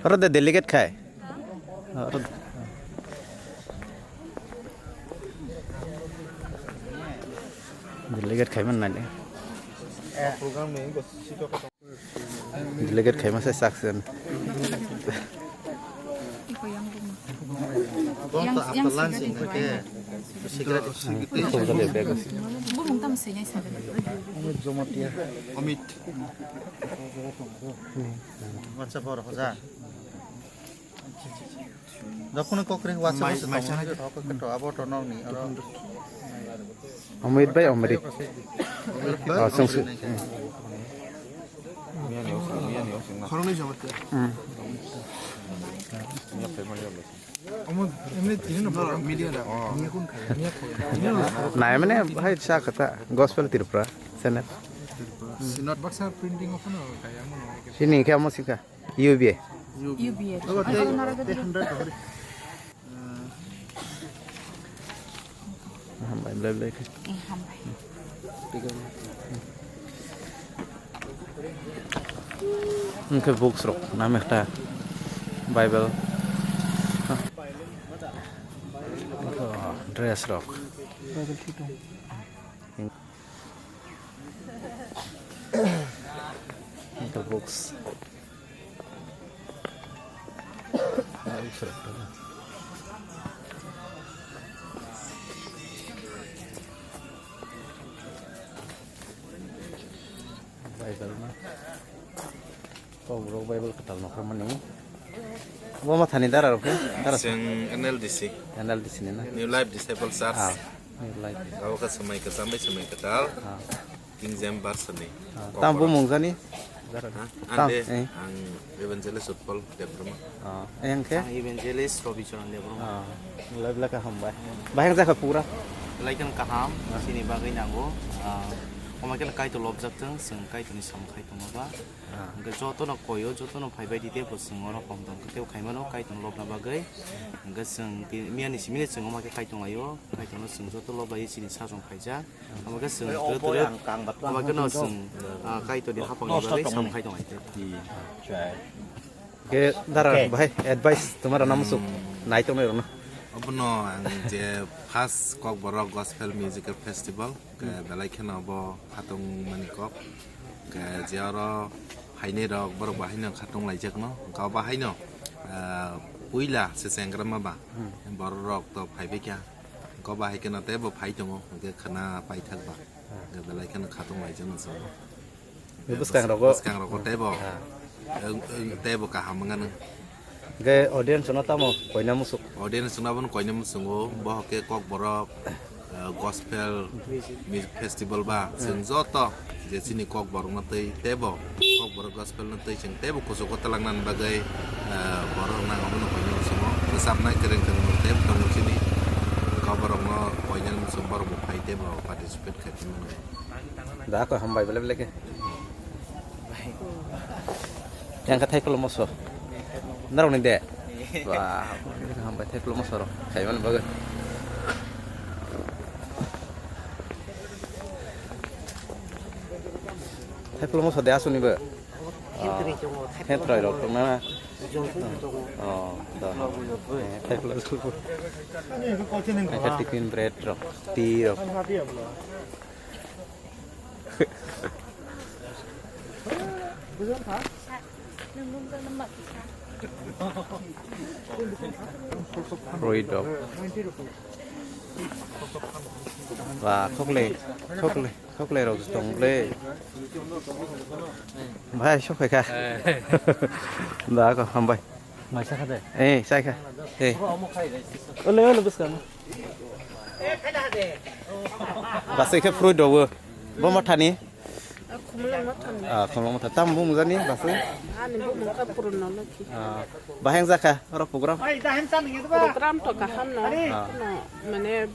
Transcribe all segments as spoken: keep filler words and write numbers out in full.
Oro de delegate khai. Oro de. Delegate khai man nai. Delegate khai masa saksen. Don't after lunch in the day. Cigarette. Bumung tam sui nai sa. Amit. WhatsApp oro hoja. Jokhon kok ring WhatsApp mai, oro mai tongo, sana. Kok kok to abo to nong ni oro. Amit bai Amrit. Amit bai. Oh, sung sung. Khoroknwi jama te. Hmm. Omo, omo tini no media da. Niya kun khaya, niya khaya. Nai mane bhai sa kata Gospel Tripura channel. Sinot baksa printing okhno khaya mo no. Sini khe amo sika. U B A. U B A. Ogo tei, tei hundred dhori. Hambai, belai belai khe. Eh, hambai. Hwnkhe books rok, nam ekta Bible. Dress rok. Hwnkhe books. Bible ma. Kok borok Bible kwtal nokhrok mani. Bo ma thani dara rok khe? Dara sa? Chwng N L D C. N L D C ni na? New Life Disciple Church. Ah, New Life. Abo khe swmai kwcham bai swmai kwtal. Ah. King James Version ni. Ah, kok tam borok. Bumung jani? Dara. Ha? Tam, ande, eh. Ang Evangelist Utpal Debbarma. Ah, eh, ang khe? Ang Evangelist Robi Charan Debbarma. Ah, belai belai khe hambai. Bahai wng jakha pura? Belai khe kaham, ah, chini bagwi nango. Ah, omo khe Kaitor lobjak thung, chwng Kaitorni samung khai tongma ba. Ah. Hwnkhe jotono koyo, jotono phaibai di tei bo chwng oro hom tong khe tei khaimano Kaitor lobna bagwi. Hwnkhe chwng ti-, miyani simi chwng omo khe Kaitor laio, Kaitorno chwng joto lob laiwi chini sajwng khaijak. Omo khe chwng twrwk twrwk, omo khe no chwng, ah, Kaitorni hapangni bagwi samung khai tong lai. Khe dara bahai advice tumara na musuk nai tongnai rokno. Obono ang je first Kokborok Gospel Musical Festival, khe belai kheno bo khatung mani kok. Khe je oro phainai rok borok bahaino khatung laijakno. Hwnkhe o bahaino, ah, puila se chengkrama ba borok rok to phaibai kha. Hwnkhe o bahai kheno teibo phai tongo, hwnkhe khwna paithak ba. Hwnkhe belai kheno khatung laijakno chwng. Bwskang rogo. Bwskang rogo teibo. Ah. Ang, ang teibo kaham wngano. Hwnkhe audience no tamo koina musuk? Audience no abono koina musungo, bo hwnkhe Kokborok, eh, Gospel Music Festival ba, chwng joto je chini Kokborok no tei teibo, Kokborok Gospel no tei chwng teibo kuchugo twlangnani bagwi, eh, borok nang abono koina musungo, bwsapnai kwrwng kwrwng teibo tongo chini Kokborok no koinani musung borok bo phai teibo participate khai tongmani. Da ko hambai belai belai khe. Yang khe thaipolo moso. Narok ni de. Wah, hambai thaipolo moso rok. Khaimani bagwi. Thaipolo moso de asuni bo. Hentroi rok tong na. Oh, da. Thaipolo. Tiffin bread rok, tea rok. Roi dok. Ba, khokle, khokle, khokle rok tong le. Bhai, sok kha. Da ko hambai. Mai sakha de. Eh, sai kha. Eh. Ole, ole, bwskang. Basai khe fruit dogo. Bo mathani? Khumlong mathani. Ah, khumlong mathani. Tam bumung jani basai? Ani bumung kha Purno Lokhi. Ah, bahai jakha oro program? Program to kaham no. Ah. Mane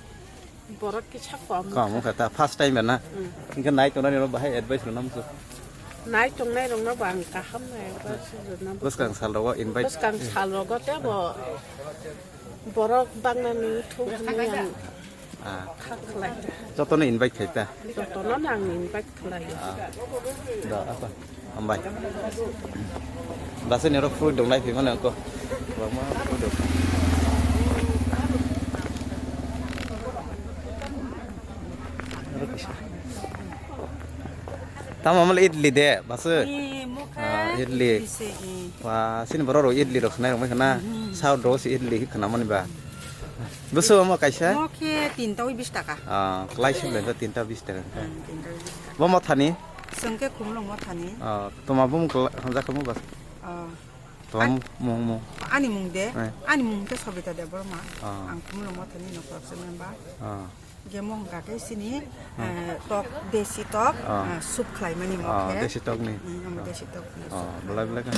Borok kisa kom. Kom wngkha ta, first time na? Mm. Hingke nai tongnani rok bahai advice rwna muchung. Nai tongnai rokno bo ang kaham nai advice rwna muchung. Bwskang sal rogo invite. Bwskang sal rogo tei bo borok bangna ni thung hwnwi ang Ah. Kha khlai. Jotono invite khai ta? Jotono nang invite khlai. Ah. Da, apa? Hambai. Basa ni oro fruit dong lai phi mano ko. Wama fruit dong. Oro kisa. Tamo mal idli de, basu. Ni mokha Ah, idli. Idli se, eh. Wa, sini borok rok idli rok khnai rok mai khna. Mhm. South rok se idli khna mani ba. Busu omo kaisa? Mo khe tinta wi bis taka. Ah, klai siblen to tinta bis taka. Hmm, tinta wi bis taka. Bo mothani? Sengke khumlung mothani. Ah, toma bum kla-, hamjak mo bas. Ah. Toma An- mung mung. Ani mung de? Eh. Ani mung khe Sobita Debbarma. Ah. Ang khumlung mothani no koroksa member. Ah. Ge mo hwnkha khe sini, Hmm. eh, tok, desi tok, Ah. eh, soup khlai mani mo Ah, khe. Desi tok ni. Hmm, omo Ah. Desi tok ni Ah, soup. Belai belai khe.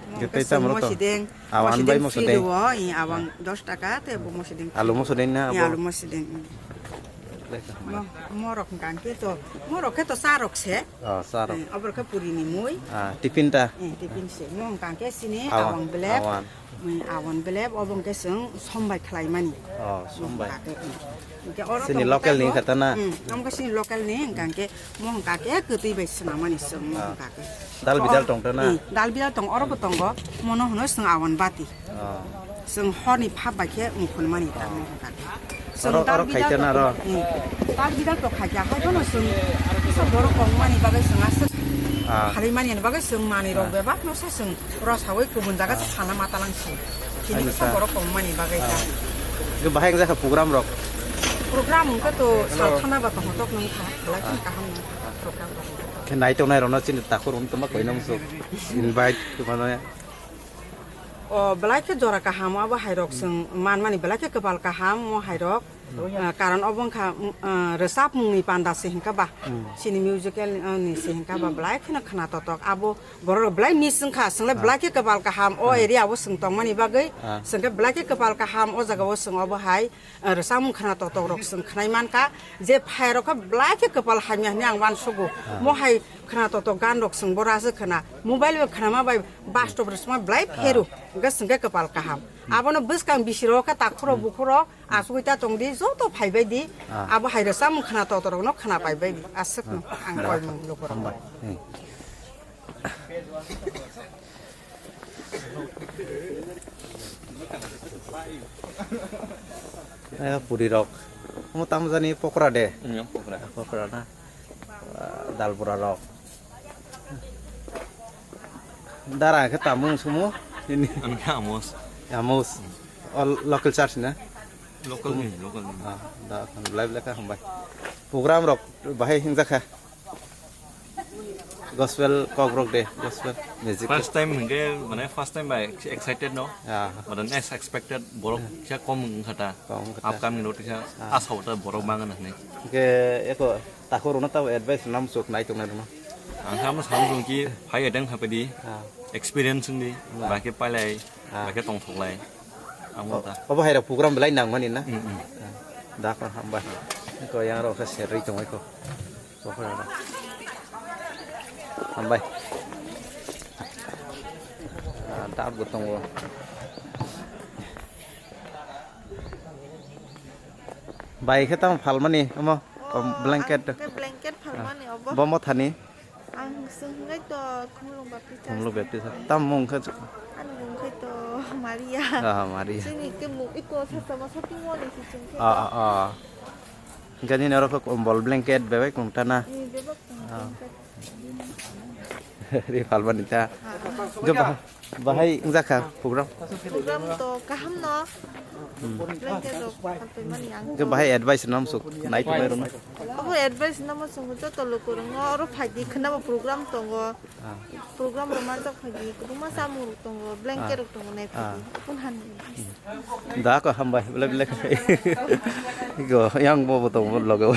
Mo Ge khe tei chwng tamo mo to? Sideng, Awan mo bai sideng mo free sideng. Rwo, i awang Ah. Dos taka, te bo mo sideng Alu free mo rwo. Sideng na I abo? Alu mo sideng, mm. Belai khe hambai. Mo, mo rok hwnkha khe to, mo rok khe to cha rok se. Oh, cha rok. Eh, obo khe puri ni mui. Ah, tiffin ta? Eh, tiffin se. Mo hwnkha khe sini Awan, awang belep. Awan. Mui awang belep, obo hwnkhe chwng sombai khlai mani. Oh, sombai. Mo hwnkha khe, eh. Hwnkhe oro Sini tongo local ni tamo. Kha ta na? Hmm, omo khe sini local ni, hwnkha khe mo hwnkha khe kwtwi bai swnam mani chwng mo Ah. Hwnkha khe. Dal bidal Oh, tong ta na? Hmm, dal bidal tong, oro bo tongo, mono hwno chwng awan bati. Oh. Chwng horni phap bai khe wngkhon mani ta mo hwnkha khe. Chwng Oro, dal oro bidal khai ta na to, ro? Hmm. Dal bidal to khai kha, hai bono chwng kisa borok kong mani bagwi chwng aswk Ah. Khalai mani bagwi chwng manwi rok Ah. Bebak no se chwng rw sawi kubun jaga Ah. Sana matalang si. Chini Ani kisa sa. Borok kong mani bagwi ta. Ah. Ge bahai wngjakha program rok? Program wngkha to sal thana ba tong tok nung kha, khalai khe Ah. Kaham nung kha program rok. Khe nai tongnai rok no chini takhur wng tongma koi nung su invite tongma no ya. O belai khe jora kaham abo hai rok chwng man mani belai khe kwpal kaham mo hai rok. Ah, karon obo wngkha, mm, ah, rwchapmung ni panda se hinkha ba. Hmm. Chini musical, ah, ni se hinkha ba belai kheno khna totok. Abo borok rok belai miss wngkha, chwng le Ah. Belai khe kwpal kaham o Ah. Area o chwng tongmani bagwi. Ah. Chwng khe belai khe kwpal kaham o jaga o chwng obo hai, ah, rwchapmung khna totok rok chwng khnai mankha. Je phai rok khe belai khe kwpal hamya hwnwi ang uansugo. Ah. Mo hai khna totok gan rok chwng bo rajwk khna. Mobile bai khnama bai bastop rwchapma belai Ah. Pheru. Hwnkhe chwng khe kwpal kaham. Hmm. Abono bwskang bisi rok khe takhuro Hmm. Bukhuro. Asugwi ta tong di, joto phai bai di. Ah. Abo hai rwchapmung khna totorokno khna pai bai di. Aswkno Ah. Ang koi mung lukurok. Hambai. Hmm. Eh, puri rok. Omo tamo jani pokora de? Hmm, pokora. Pokora na? Ah, dal bura rok. Dara khe tamo wng sumo? Nini? Ang khe Amos. Amos. O local church na? Local ni, local ni. Ah, da, belai belai kha hambai. Program rok bahai hingjak kha. Gospel kok rok de, gospel music. First time hingke, mane first time bai excited no. Ah. Mane next expected borok kisa kom wngkha ta. Kom wngkha ta. Upcoming rok kisa Ah. Asa wata borok bang wngkha hinwi. Hingke eko Takhurokno tamo advice rwna muchuk nai tongnai rwno. Ang khe amo samung tong ki phai ateng kha pedi. Ah. Experience wngdi. Ah. Ba khe pailai, Ah. Ba khe tongthoklai. Amo O-, ta. Obo hai rok program belai nangmani na? Mm, mm. Ah. Da ko hambai. Ko yang rok khe serwi tongoi ko. Ko ko rok. Hambai. Ah, dap go tongo. Bai khe tamo phalmani omo? Oh, blanket. Ang khe blanket phalmani obo. Bo mothani? Ang swng hwnkhe to Khumulwng Baptist Church. Khumulwng Baptist. Tamo mung khe? Ani mung khe to Maria. Ah, Maria. Chini khe mung iko sasama shopping mall ni si chwng khe. Ah, ah, ah. Hingke nini oro khe kombol blanket bebak tong tana. Ni bebak tong Ah. Blanket. Ri phalmani ta. Ah. Hingke bah-, bahai wngjakha program? Program to kaham no. Hmm. Blanket rok phalpaimani ang Hingke to. Bahai advice nam suk nai tongnai rwno. Obo advice namo chwng joto lukurokno oro phaidi khwnabo program tongo. Ah. Program rok manjak phaidi kwbangma chamung rok tongo, blanket Ah. Rok tongo nai Ah. Phaidi. Kun han. Da ko hambai bele bele. Go yang bo bo tongo logo.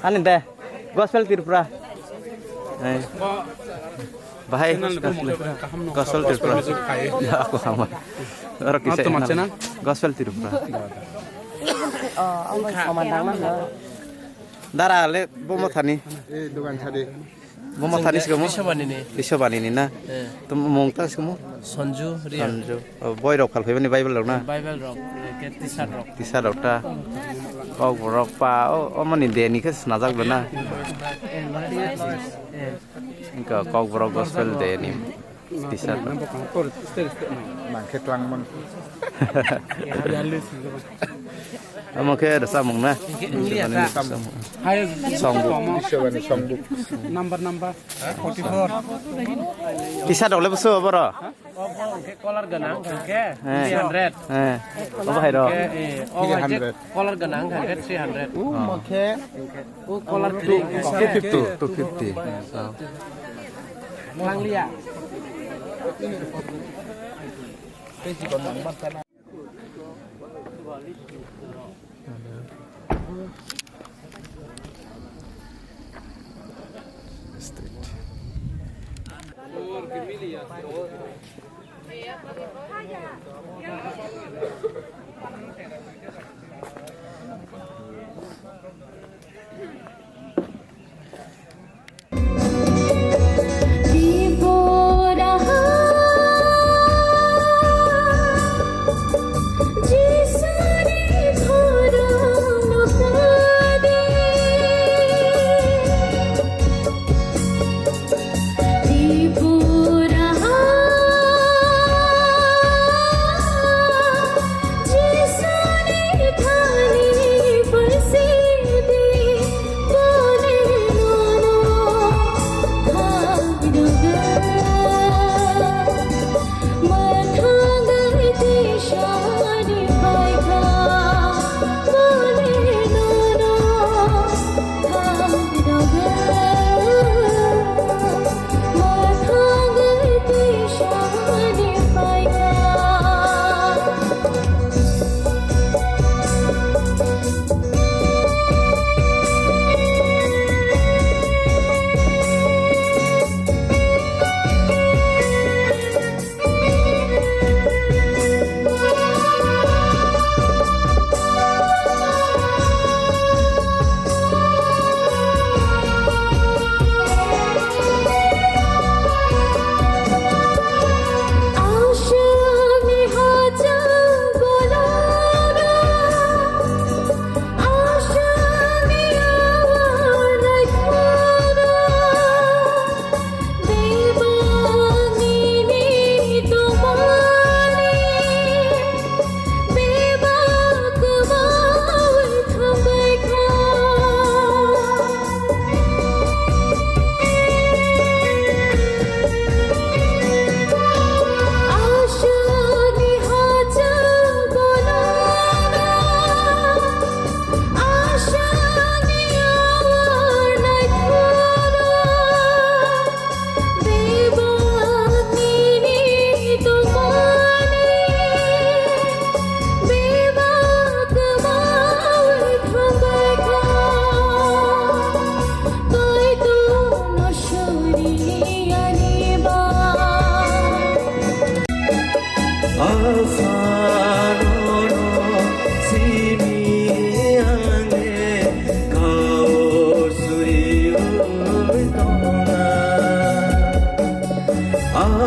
Ani de, Gospel Tripura. Eh. Bahai, Gospel Tripura. Ya, aku sama. Oro kisa channel. Gospel Tripura. Oh, ang sama dang na. Dara le, bomo thani. Eh, dogan sadi. Bomo thani sikomo? Risobani ni. Risobani ni na? Eh. To mung ta sikomo? Sonju Reang. Sonju. Oh, boy rok phal phaibani Bible rok na? Bible rok, eh, ke T-shirt rok. T-shirt rok ta. Kok borok pa, oh, oh, mani de ni khe snajak bana. Eh, eh. Inka kok borok gospel de ni. T-shirt rok. Mangkhe twang man. Omo khe rwchapmung na? Hai, songbook. Biswani songbook. Number, number. Forty-four. T-shirt rok le bwswk boro? Obo hwnkhe color gwnang hwnkhe Eh. Three hundred. Eh. Obo hai rok. Hwnkhe, eh, obo hwnkhe Three hundred. Color gwnang hwnkhe three hundred. Oh. Hwnkhe, oh, color two fifty, two fifty. Oh. Langliya.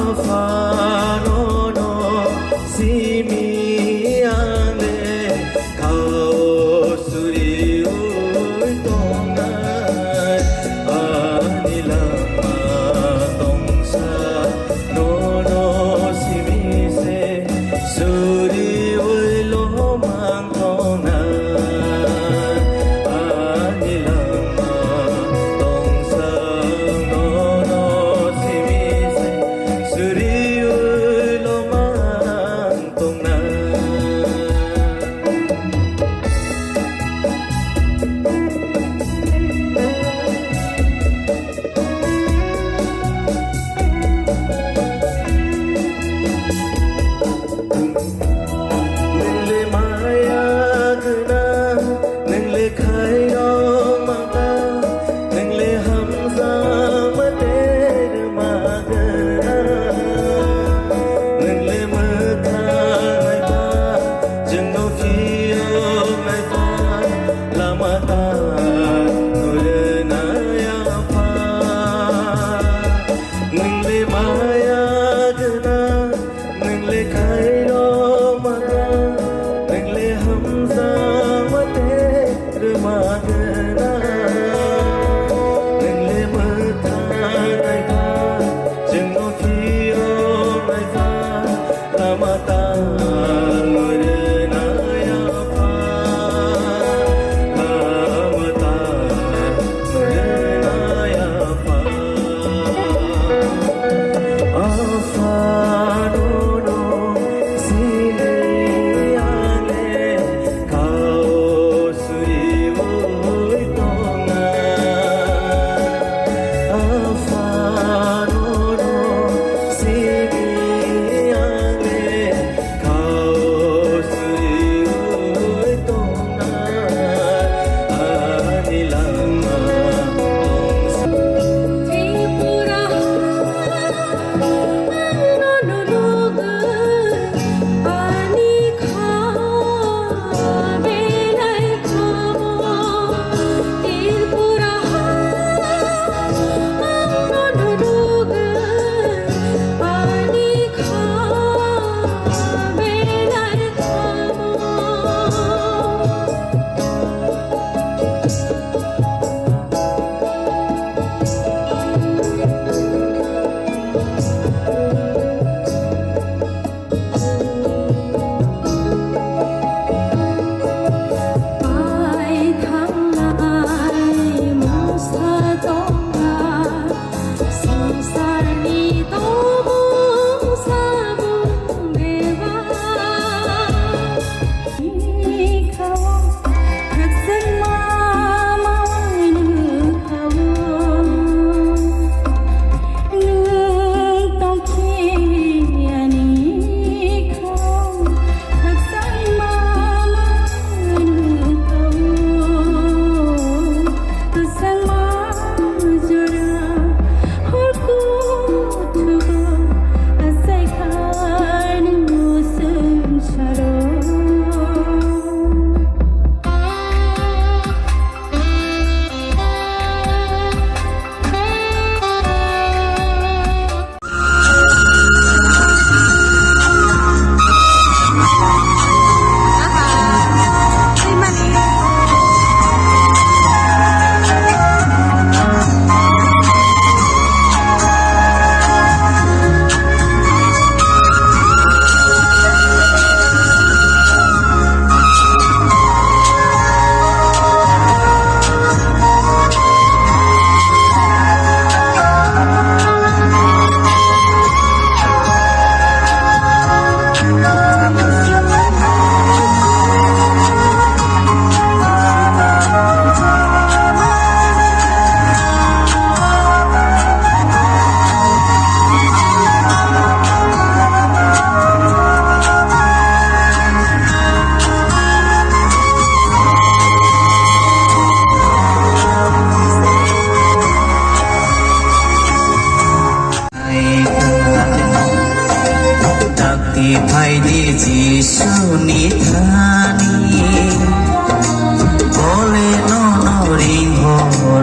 Aphano no simi ang de kao suriui tongnai ani lama tongsa nono simi se suriui lomang tongnai ani lama tongsa nono simi se suriui lomang tongnai.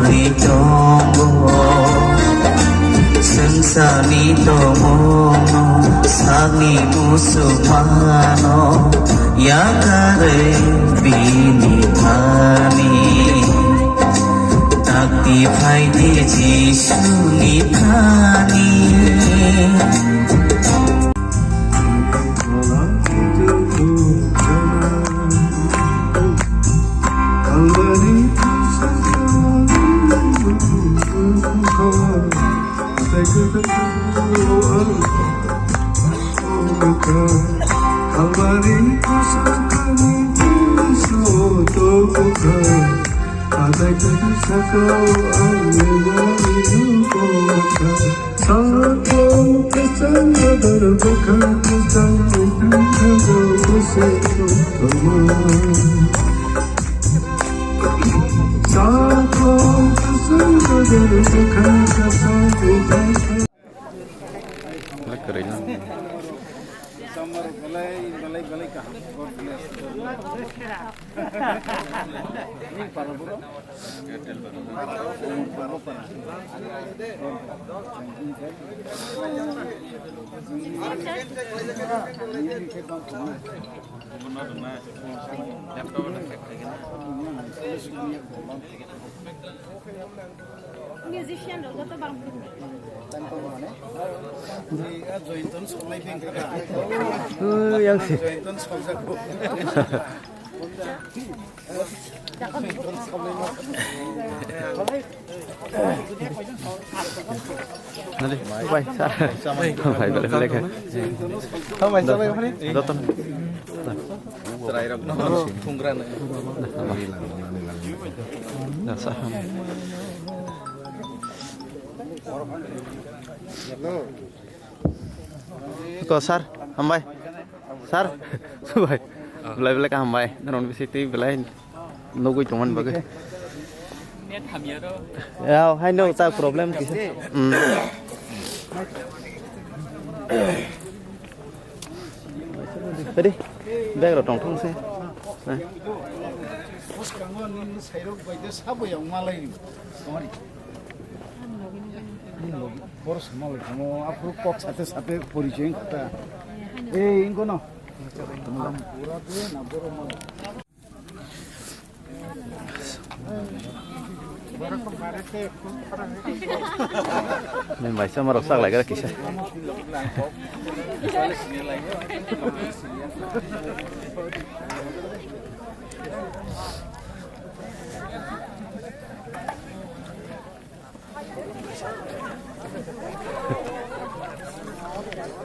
Ri tongo, swngcharni tongmungno sakni muchungmano yakarwi bini thani. Dakti phaidi Jisuni thani. Belai kwrwi no. Musician rok joto bang. Jointon solai beng kha. Yang si. Jointon soljak. Nadi, bai, sa. Bai, balik, balik. Joton. Chwrairokno thungrani. Sa. Ko sir, hambai. Sir, bai. Belai belai kaham bai. Nono bisi twi belai nugwi tongmani bagwi. Net hamya ro. Ya, hai no ta problem kisa. Hmm. Ready? Bag rok tong thung se. Bwskango nini sairok bai de sabo yang malai. Boro sama lai tamo, aphuru kok sate sate porichoi wngkha ta. Ei, wngkha no? Pura de na boro ma. Nini bai sama rok sak lai kisa.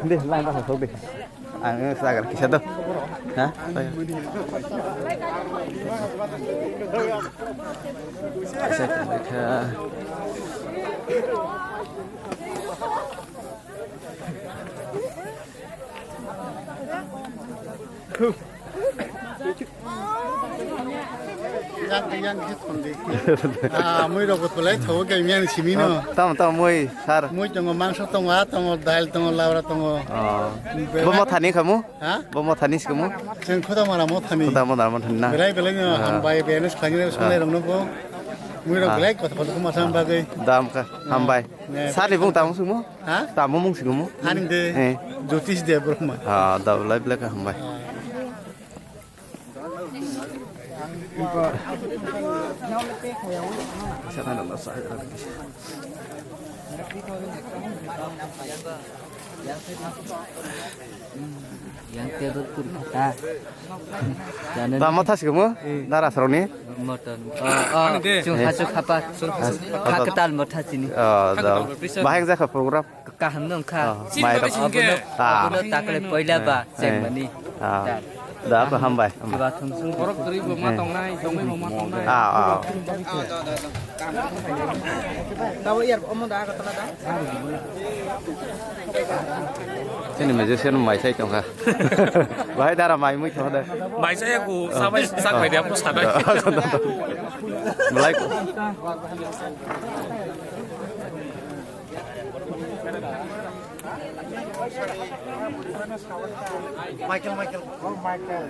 Deh, lang dah sok deh. Ang sagar kisa tuh. Hah? Saya kembali ke. Yang, yang khe thon di. Ah, mui rok belai thago, khe miyang simi no. Tamo, tamo, mui, sir. Mui tongo, mangso tongo, ah, tongo, dal tongo, labra tongo. Oh. Belai. Bo mothani khamu? Ha? Bo mothani sikamu? Chwng khoda mara mothani. Khoda mara mothani na? Belai, belai no, ah, hambai, belai no, swkang ni, ah, swkang rok no bo. Mui rok, ah, belai kotha kotha ma sam bagwi. Dam kha, hambai. Ne. Sir ni bung tamo simo? Ha? Tamo mung sikamu? Ani de. Eh. Jyotish Debbarma. Ah, da belai belai kha hambai. Yang table pun kata. Ba motha sikamu? Dara saroni? Motor. Oh, oh, chung hachu khapa. Kha ketal motha chini. Oh, da. Bahai jakha program. Kaham no wngkha. Oh, mai rok. Abono, ah, abono takle poila ba, eh, chengmani. Ah. Da. Da, ko hambai. Kiba thum sung. Borok kwrwi bo ma tongnai, tongwi bo ma tongnai. Ah, ah. Tabo yar omo da, Agartala da. Chini musician mai sai tongkha. Bahai dara mai mui thok da. Mai sai aku sabai sak bai dia aku sadai. Belai. Michael, Michael. Oh, Michael.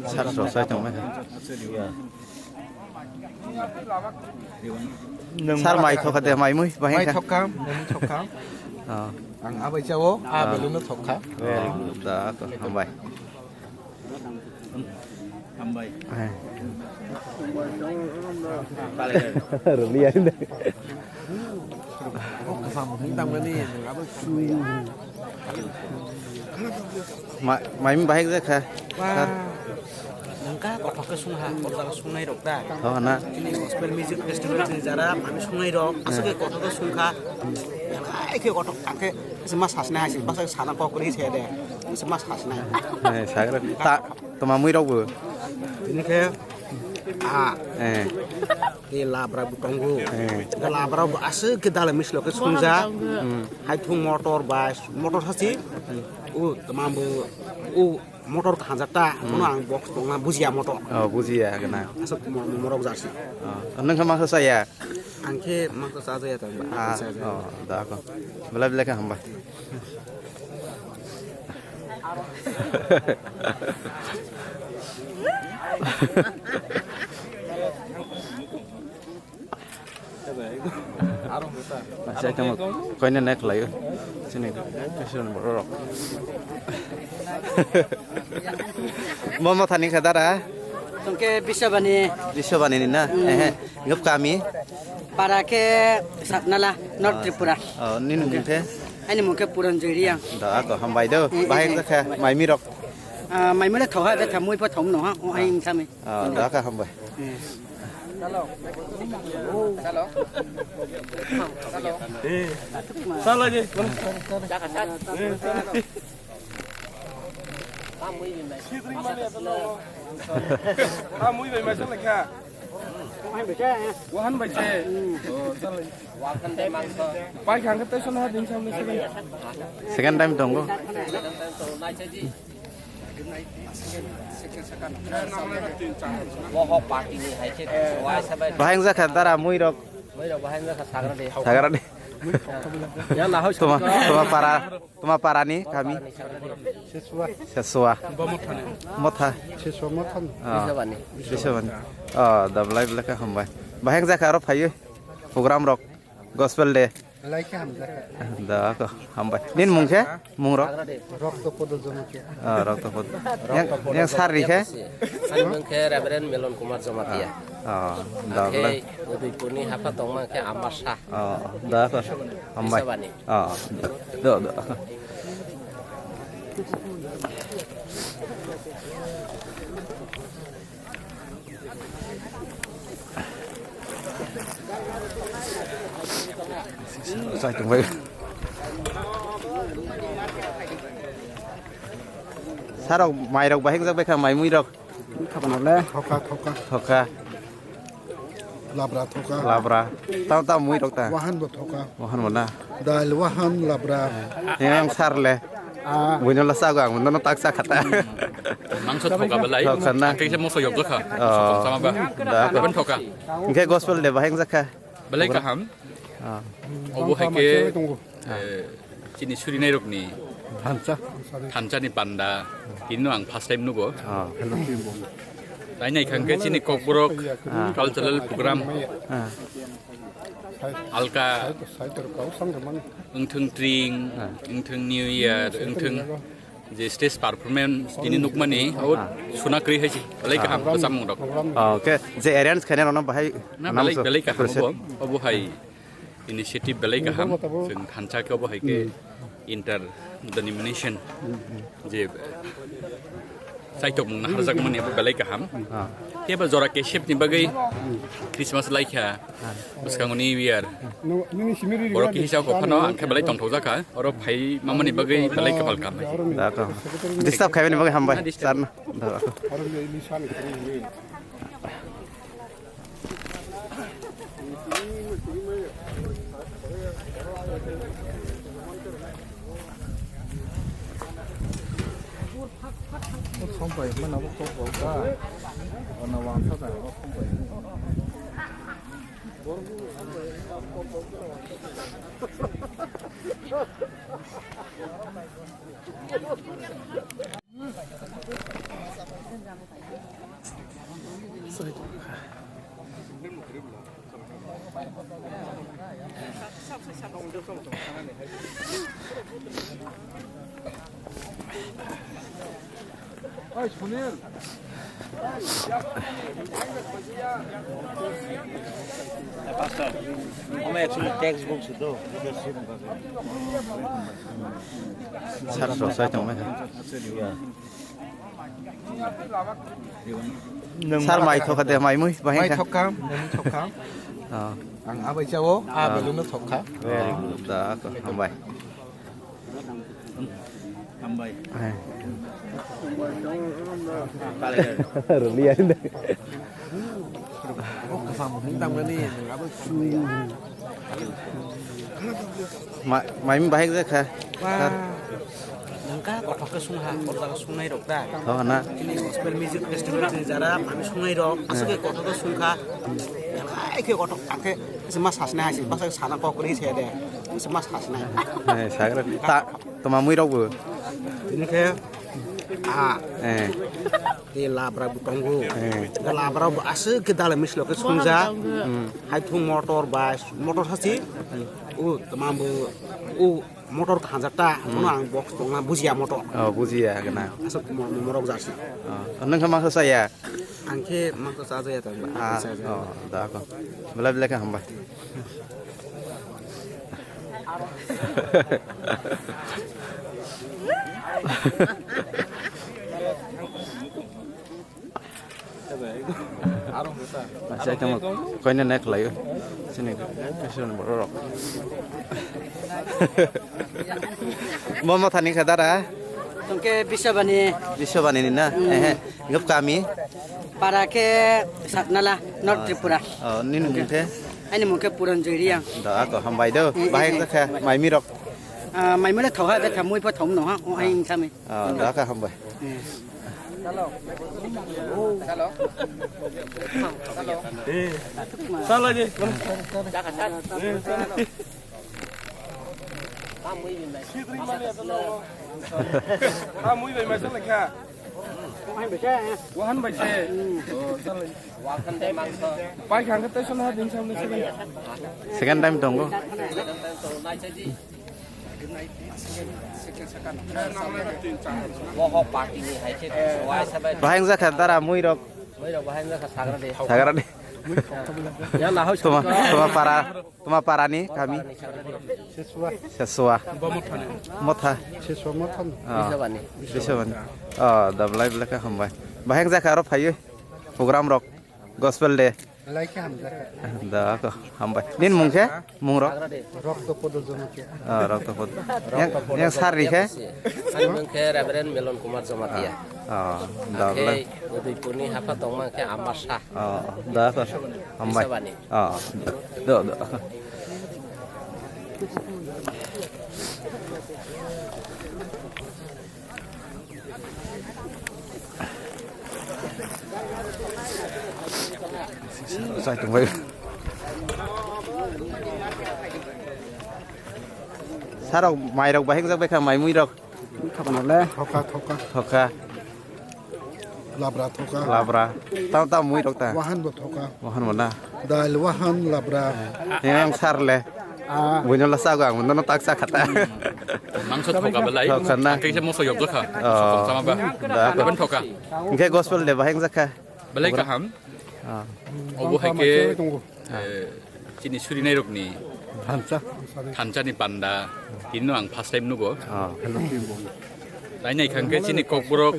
Sir, sir, sir, tongmai kha. Sir, mai thokha de, mai mui, bahai kha. Mai thokha, mai thokha. Oh. Ang abai chao, a belun no thokha. Oh, da, hambai. Hambai. Rwliya. Mai, mai bahai jakha. Wah, nangka kothok ke sungha, kothok sungnairok da. Oh, na. Ini gospel music festival ni jara, mami sungnairok, aswk ke kothok ke sungkha. Belai ke kothok, angke, se ma sasna hai, se ma sana kok ri se de. Se ma sasna. Eh, sagra. Ta, toma mui rok bo. Ini ke, ah. Eh. Ke labra bo tongo. Eh. Ke labra bo aswk ke dala mislo ke sungja. Hmm. Hai thung motor bai, motor sasi. U tamam bo, u motor khanjak ta, hmm, bono ang box tongna bujiya motor. Oh, bujiya gana. Aswk mo-, mo-, morok jarsi. Oh, nang kha mangsa saya? Ang khe mangsa sajaya ta, ba, ah, sajaya. Oh, da ko. Belai belai kha hambai. Asa tamo koine nek layo. Sini, sini borok. Momo thani kha dara. Tongke Biswabani. Biswabani ni na? Hmm. Ehe. Gup kami? Para ke Satnala, North Tripura. Oh, nini mung khe? Ani mung khe Puran Joy Reang. Da ko hambai do. Eh, eh, bahai eh. Jakha mai mirok. Ah, mai mele thau ha, be thamui pa thau no ha. O ai sami. Ah, da ka hambai. Hmm. Sala je. Tamui bai mai sala kha. Wahan bai se. Oh, sala. Pai khang khe tei sala din sala second. Second time tongo. Bahai jakha dara muirok. Muirok bahai jakha sagra de. Sagra de. Ya, na hoi toma, toma para, toma para ni kami. Sesua. Motha. Sesua motha. Ah. Biswabani. Biswabani. Oh, da belai belai kha hambai. Bahai jakha aro phaio program rok. Gospel de. Belai khe hamjak. Da ko hambai. Nin mung khe? Mung rok? Rokto Podo Jamatia. Ah, Rokto Podo. Yang, yang sar ri khe? Ani mung khe Reverend Milon Kumar Jamatia. Ah, da belai. Udaipurni hapha tongma khe Amar Shah. Ah, da ko hambai. Biswabani. Ah, da, da. Sai tongbai. Sarok mairok bahai jak bai kha mai muirok. Thoka, thoka. Thoka. Labra thoka. Labra. Tamo, tamo muirok ta. Wahan bo thoka. Wahan bo na. Dal wahan labra. Yang sar le. Ah. Buino la sago ang, no tak sa khata. Mangso thoka belai. Thoka na. Khe moso yok jakha. Oh. Sama ba. Da ko. Thoka. Hingke gospel de bahai jakha. Belai kaham. Ah. Obo hai khe, eh, chini surinairokni thansa, thansani panda, tini no ang first time nugo. Ah. Tainai khangkhe chini Kokborok cultural program. Ah. Alka wngthung tring, wngthung New Year, wngthung je stage performance tini nukmani, o suna kwrwi hai se, belai kaham bwsamung rok. Ah, okay, je arrange khainai rokno bahai na belai, belai kaham obo, obo hai initiative belai kaham. Chwng thansa khe obo hai khe inter denomination je, eh, Chaitok mung naharjak mani abo belai kaham. Ah. Kebo jora kesep ni bagwi Christmas laikha. Ah. Bwskango New Year. Borok kisa kok phano ang khe belai tongthok jakha. Oro phai mamani bagwi belai kapal kaham. Da ko. Disturb khaibani bagwi hambai. Na disturb. Sir na. Da ko. Songpai mana bo kok kok ba. Ona wangsa ta bo songpai. Pastor, omo actually text book se to. Sir, so sai tong mai. Sir, mai thokha de, mai mui, bahai mai kha. Thokha, mai thokha. Oh. Ang abai chao, a belun no thokha. Very good. Da ko, hambai. Hambai. Hai. Rwliya. Ma-, mai bahai jakha. Wah. Nangka kothok ke sungha, kothok ke sungnai rok da. Oh, na. Ini gospel music festival ni jara, mani sungnai rok, asuk ke kothok ke sungkha. Ai ke kothok, ake, sema sasnai hasi, pas sana kok ri se de. Sema sasnai. Eh, sagra. Ta, toma mui rok bo. Ini ke, ah. Eh. Tei labra bo tongo. Hmm. Tei labra bo aswk khe dalai mwi silo khe songja. Hmm. Hai thung motor bai, motor hasi. O tama bo, o motor khanjak ta, hmm, bono ang box tongna bujiya motor. Oh, bujiya gana. Aswk mo-, mo-, morok jasi. Oh, nang khe mangsa saya? Ang khe mangsa chaja ya ta. Ah, chaja. Oh, da ko. Belai belai khe hambai. Masa tamo koine nek layo. Sini Christian borok. Momo thani kha dara? Tongke Biswabani. Biswabani ni na? Hmm. Eh, eh. Gop kami? Para ke Satnala, North Tripura. Oh, nini mung khe? Ani mung khe Puran Joy Riang. Da ko hambai do. Hmm, bahai hmm, kha mai mirok. Ah, mai mule thau ha, be thamui pa thau no ha, o ai thami. Ah, da ka hambai. Hmm. Hello. Hello. Hello. Eh. Sala je. Thamui bai mai sala kha. Wahan bai se. Oh, sala. Pai khang khe tei sala ha din samne second. Second time tongo. Second time tongo. Second, second, second. Woho party ni hai khe wai sabai. Bahai wngjakha dara muirok. Muirok bahai wngjakha sagra de. Sagra de. Ya na hoi. Toma, toma para, toma para ni kami. Sesua. Sesua. Motha. Sesua motha. Ah. Biswabani. Biswabani. Oh, da belai belai khe hambai. Bahai wngjakha aro phaiwi program rok. Gospel de. Belai khe hamjak. Da ko hambai. Nin mung khe? Mung rok? Rokto Podo Jamatia. Ah, Rokto Podo. Yang, yang sar ri khe? Ani mung khe Reverend Milon Kumar Jamatia. Ah, da. Akhe belai. Udaipurni hapha tongma khe Amasa. Ah, da ko hambai. Biswabani. Ah, do, do. Sai tongbai. Sarok mairok bahai wngjak bai kha, mai muirok. Thoka nole. Thoka, thoka. Thoka. Labra thoka. Labra. Tam tam mui rok ta. Wahan bo thoka. Wahan bo na. Dal wahan labra. Yang sar le. Ah. Buino la sago ang, no tak sa khata. Mangso thoka belai. Thoka na. Ang kisa moso yok kha. Oh. Sama ba. Da. Ban thoka. Hingke gospel de bahai jakha. Belai kaham. Ah. Obo hai ke. Eh, chini surinai rokni thansa, thansa ni panda, tini no ang first time nugo. Ah. Lainai khangkhe chini kokborok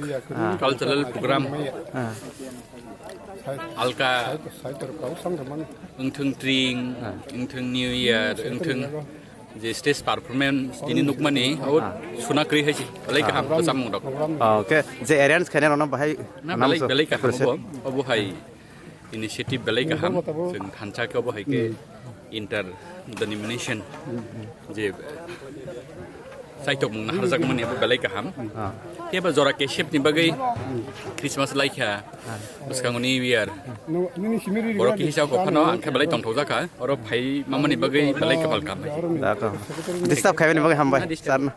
cultural program alka wngthwng tring, wngthwng New Year, wngthwng je stage performance tini nukmani, o suna kwrwi hai se belai kaham bwsamung rok. Okay, je arrange khainai rokno bahai na belai, belai kaham appreciate. Obo, obo hai initiative belai kaham. Chwng thansa khe obo hai khe inter denomination je saitokmung naharjakmani abo belai kaham. Khe ba jora kesep ni bagwi Christmas laikha, bwskango New Year. Borok kisa kok phano ang khe belai tongthokjak kha. Oro phai mamani bagwi belai kaham. Disturb khaibani bagwi hambai. Disturb. Sarno.